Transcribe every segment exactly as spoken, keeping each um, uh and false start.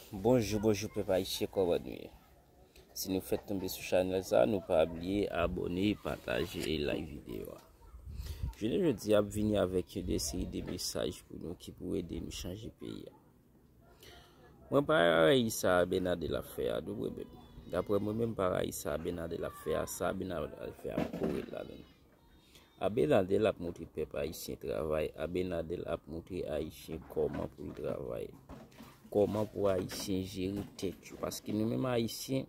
Bonjou, bonjou pèp ayisyen, kòman nou ye? Si nou fèk tonbe sou chanèl sa, nou pa bliye abòne, pataje e like videyo a. Jounen jodi a ap vini avèk yon de seri de mesaj pou nou ki pou ede nou chanje peyi a. Mwen pa rayi sa Abinader ap fè a, nou mwen menm. Daprè mwen menm, pa rayi sa Abinader ap fè a, sa Abinader ap fè a ap kore l la menm. Abinader ap montre pèp ayisyen travay, Abinader ap montre ayisyen kòman pou l travay, kòman pou ayisyen jere tèt yo. Paske nou menm ayisyen,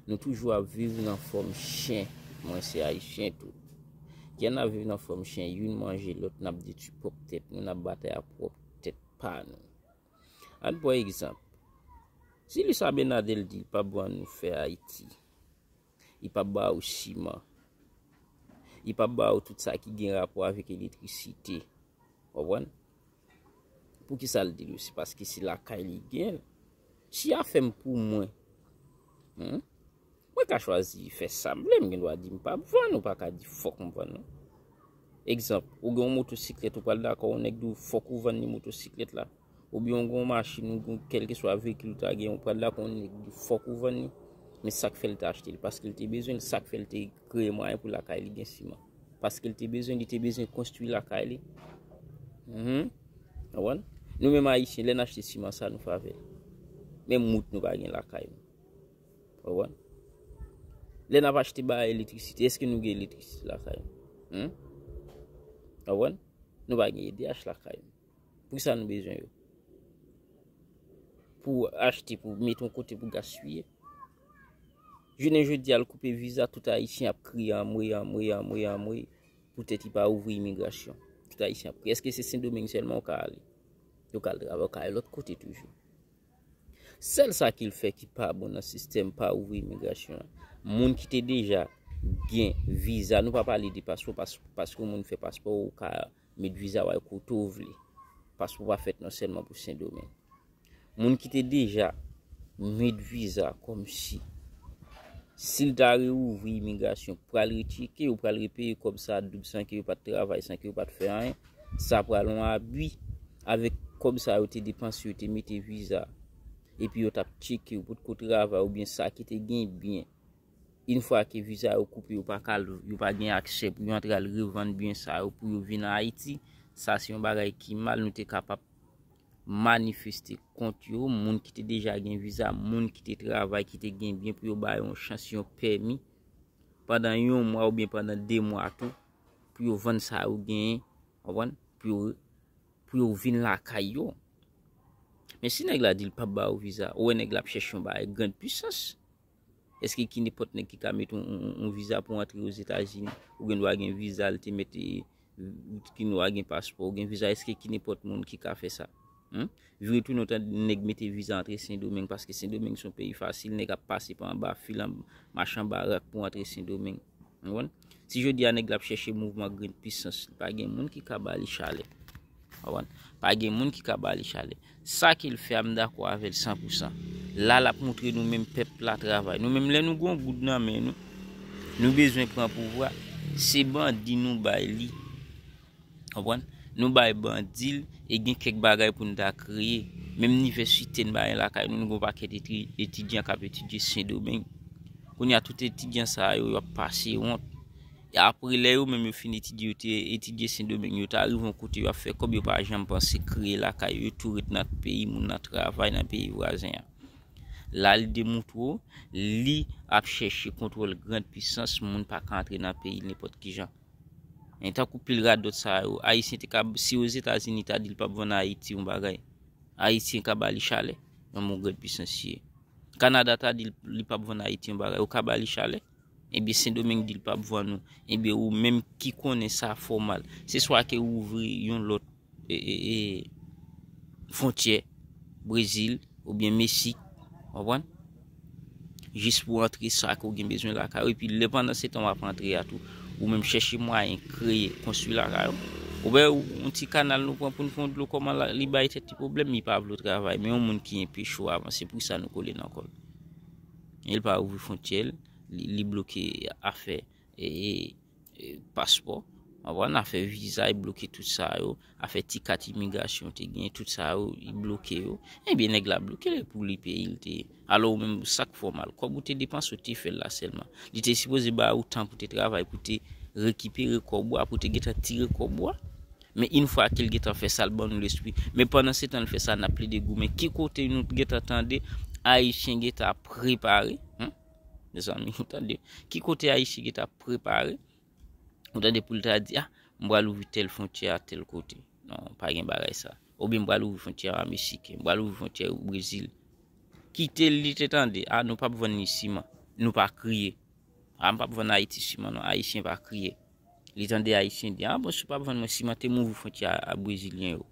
nou toujou ap viv nan fòm chen. Mwen se ayisyen tou. Kè n ap viv nan fòm chen, youn manje lòt, n ap detwi pwòp tèt nou, n ap batay ak pwòp tèt pa nou. Ann pran egzanp. Si Luis Abinader di l p ap ban nou fè Ayiti, li p ap ba ou siman, li p ap ba ou tout sa ki gen rapò avèk elektrisite. Konprann? Poukisa l di nou? Se paske se lakay li gen l. Si afè m pou mwen, hmm, mwen ka chwazi fè sa m vle, m gen dwa di m p ap vann, ou pa ka di fòk m vann non. Egzanp, ou gen yon motosiklèt, ou pral dakò yon nèg di w fòk ou vann li motosiklèt la? Oubyen ou gen yon machin, ou gen kèlkeswa veyikil ou ta gen, ou pral dakò yon nèg di w fòk ou vann li? Men sa k fè l te achte l, paske l te bezwen l, sa k fè l te kreye mwayen pou lakay li gen siman. Paske l te bezwen, li te bezwen konstwi lakay li. Mhm. Konprann? Nou menm ayisyen, lè n achte siman sa, nou fè avè l. Menm wout nou pa gen lakay nou. Konprann? Lè n ap achte bagay elektrisite, èske nou gen elektrisite lakay nou? Hmm? Konprann? Nou pa gen E D H lakay nou. Poukisa nou bezwen yo? Pou achte, pou mete yon kote pou gaspiye. Jounen jodi a, l koupe viza, tout ayisyen ap kriye anmwe, anmwe, anmwe, anmwe. Poutèt li pa ouvri imigrasyon. Tout ayisyen ap kriye. Èske se Sendomeng sèlman ou ka ale? Ou ka al travay, ou ka al lòt kote toujou. Sèl sa ki l fè ki pa bon nan sistèm pa ouvri imigrasyon an, moun ki te deja gen viza, nou pa pale de paspò, pas-, paske yon moun fè paspò, ou ka met viza w al kote w vle. Paspò pa fèt non sèlman pou Sendomeng. Moun ki te deja met viza kòmsi, si l ta reouvri imigrasyon, pral retcheke, yo pral repeye kòb sa doub san ke yo pa t travay, san ke yo pa t fè anyen. Sa pral yon abi avèk kòb sa yo te depanse, yo te mete viza. Epi yo t ap tcheke, yo potko travay, oubyen sa ki te gen byen. Yon fwa ke viza yo koupe, yo pa ka al, yo pa gen aksè pou yo antre al revann byen sa yo, pou yo vin Ayiti. Sa se yon bagay ki mal, nou te kapab manifeste kont yo, moun ki te deja gen viza, moun ki te travay, ki te gen byen, pou yo ba yo yon chans, yon pèmi pandan yon mwa oubyen pandan de mwa tou, pou yo vann sa yo genyen, konprann? Pou yo, pou yo vin lakay yo. Men si nèg la di l p ap ba ou viza, ou wè nèg la ap chèche yon bagay grand puissance. Èske ki nenpòt nèg ki ka mete yon, yon, yon viza pou antre Ozetazini? Ou gen dwa gen viza, l te mete, ki gen dwa gen paspò, ou gen viza, èske ki nenpòt moun ki ka fè sa? Hmm? Vire tounen, ou tande nèg mete viza antre Sendomeng, paske Sendomeng se yon peyi fasil, nèg ap pase pa anba fil, an-, mache anba rak pou antre Sendomeng. Ou konprann? Si jodi a nèg la ap chèche mouvman grand puissance, pa gen moun ki ka ba li chalè. Konprann? Pa gen moun ki ka ba li chalè. Sa ke l fè a, m dakò avè l san pou san. La, l ap montre nou menm pèp la travay. Nou menm, lè nou gen yon goud nan men nou, nou bezwen pran pouvwa, se bandi nou bay li. Konprann? Nou bay bandi l, e gen kèk bagay pou n ta kreye. Menm inivèsite n bay lakay nou, nou gen yon pakèt etri-, etidyan k ap etidye Sendomeng. Kounye a, tout etidyan sa yo, y ap pase wont. E apre, lè yo menm yo fin etidye, yo te etidye Sendomeng, yo ta rive yon kote yo ap fè kòb, yo pa janm panse kreye lakay yo, yo tou ret nan peyi moun nan, travay nan peyi vwazen an. La, li demontre w, li ap chèche kontwòl grand puissance, moun pa ka antre nan peyi l nenpòt ki jan. Men tankou pil radòt sa yo, Ayisyen te ka, si Ozetazini ta di l p ap vann Ayiti yon bagay, Ayisyen ka ba li chalè, nan mon grand puissance ye. Kanada ta di l, li p ap vann Ayiti yon bagay, ou ka ba li chalè? Ebyen, Sendomeng di l p ap vann ou. Ebyen, ou menm ki konnen sa fè w mal, se swa ke ou ouvri yon lòt, e, e, e, fwontyè, Brezil, oubyen Mesik, konprann? Jis pou antre sa ke w gen bezwen lakay ou. Epi lè pandan se tan w ap antre a tou, ou menm chèche mwayen kreye, konstwi lakay ou. Ou wè yon ti kanal nou pran pou n fè yon dlo, kòman la, li bay tèt li pwoblèm, li pa vle w travay. Men yon moun ki enpeche w avanse, poukisa nou kole nan kò l? E l pa ouvri fwontyè l, li, li bloke afè, e, e, e, paspò. Konprann? Afè viza, li bloke tout sa yo. Afè ti kat imigrasyon te gen, tout sa yo, li bloke yo. Ebyen, nèg la bloke l pou li peyi l te ye. Alò, ou menm, sa k fè w mal? Kòb ou te depanse, ou te fè l la sèlman. Li te sipoze ba ou tan pou te travay, pou te rekipere kòb ou a, pou te gentan tire kòb ou a. Men yon fwa ke l gentan fè sa, l ban nou lespri. Men pandan se tan l fè sa, n ap plede goumen. Ki kote nou gentan tande Ayisyen gentan prepare? Mezanmi, ou tande? Ki kote Ayisyen gentan prepare? Ou tande pou l ta di, a, m pral ouvri tèl fwontyè a tèl kote. Non, pa gen bagay sa. Oubyen m pral ouvri fwontyè a Meksiken, m pral ouvri fwontyè Brezil. Kite l, li te tande, a, nou p ap vann li siman. Nou pa kriye. A, m p ap vann Ayiti siman, non. Ayisyen pa kriye. Li tande Ayisyen di, a, bon, si w p ap vann mwen siman, te m ouvri fwontyè a, a Brezilyen yo.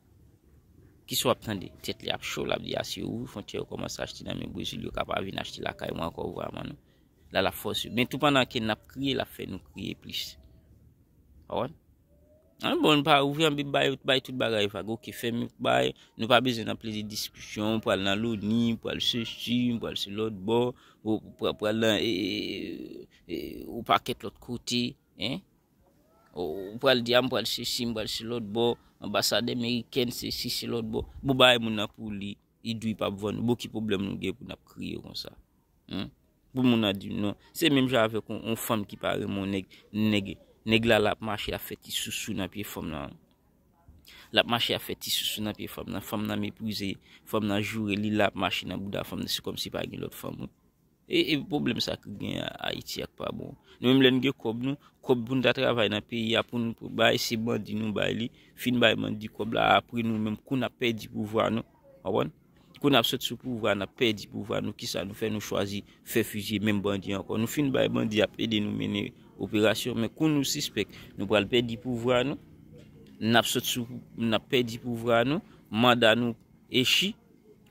Kisa w ap tande? Tèt li ap cho, l ap di, a, si yo ouvri fwontyè yo, kòmanse achte nan men Brezil, yo ka pa vin achte lakay mwen ankò, vrèman, non. La, l ap fòse yo. Men tou pandan ke n ap kriye, l ap fè nou kriye plis. Konprann? An, bon, n pa ouvri anbi bay, bay tout bagay vag. Oke, fèmen bay. Nou pa bezwen nan plede diskisyon, pral nan loni, pral sesi, pral se lòt bò, ou pral, pral nan, e, e, e, ou pakèt lòt kote, en? Ou, ou pral di, a, m pral sesi, m pral se lòt bò, anbasadè meriken, sesi, se lòt bò. Bon, bay moun nan pou li, li di w li p ap vann ou. Bon, ki pwoblèm nou gen pou n ap kriye konsa? Pou moun nan di m non. Se menm jan avèk yon, yon fanm ki pa renmen yon nèg, nèg, nèg la, l ap mache, l ap fè ti sousou nan pye fanm nan. L ap mache, ap fè ti sousou nan pye fanm nan. Fanm nan meprize, fanm nan joure li, l ap mache nan bouda fanm nan. Se kòmsi pa gen lòt fanm, wi. E, e pwoblèm sa ki gen Ayiti a k pa bon. Nou menm lè n gen kòb nou, kòb pou n ta travay nan peyi a, pou n bay, se bandi nou bay li. Fin bay bandi kòb la, apre nou menm, kou n ap pèdi pouvwa nou. Konprann? Kou n ap sot sou pouvwa, n ap pèdi pouvwa nou, kisa nou fè? Nou chwazi fè fizye menm bandi ankò. Nou fin bay bandi ap ede nou mennen operasyon, men kou nou sispèk nou pral pèdi pouvwa nou, n ap sot sou, n ap pèdi pouvwa nou, manda nou echi,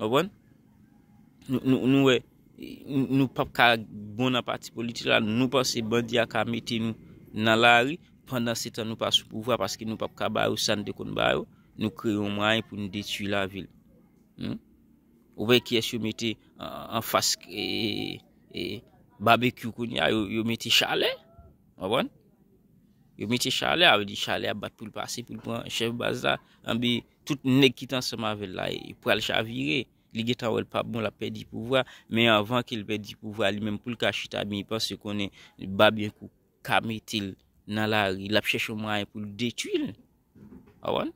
konprann? Nou, nou, nou wè, nou, nou p ap ka bon nan pati politik la, nou panse bandi a ka mete nou nan lari, pandan se tan nou pa sou pouvwa, paske nou p ap ka ba yo sa n te konn ba yo, nou kreye yon mwayen pou nou detwi lavil. Hmm? Ou wè kiyès yo mete an, anfas, e, e, Babekyou kounye a, yo, yo mete Chalè. Konprann? Yo mete Chalè, a vle di Chalè ap bat pou l pase, pou l pran chèf baz la. Anben, tout nèg ki t ansanm avè l la, e, pral chavire. Li gentan wè l p ap bon, l ap pèdi pouvwa. Men anvan ke l pèdi pouvwa, li menm pou l ka chita byen, li panse konnen Babekyou ka mete l nan lari, l ap chèche yon mwayen pou l detwi l. Konprann?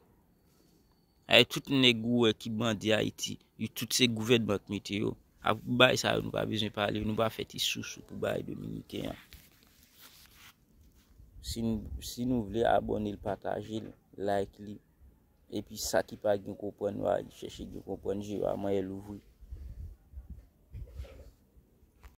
Ay, tout nèg ou wè ki bandi Ayiti, yo tout se gouvènman k mete yo. Ak bagay sa yo, nou pa bezwen pale, nou pa fè ti sousou pou bagay dominiken an. Si n, si nou vle, abòne l, pataje l, like li. Epi sa ki pa gen konprann, nou al chèche gen konprann, je yo a manyen louvri.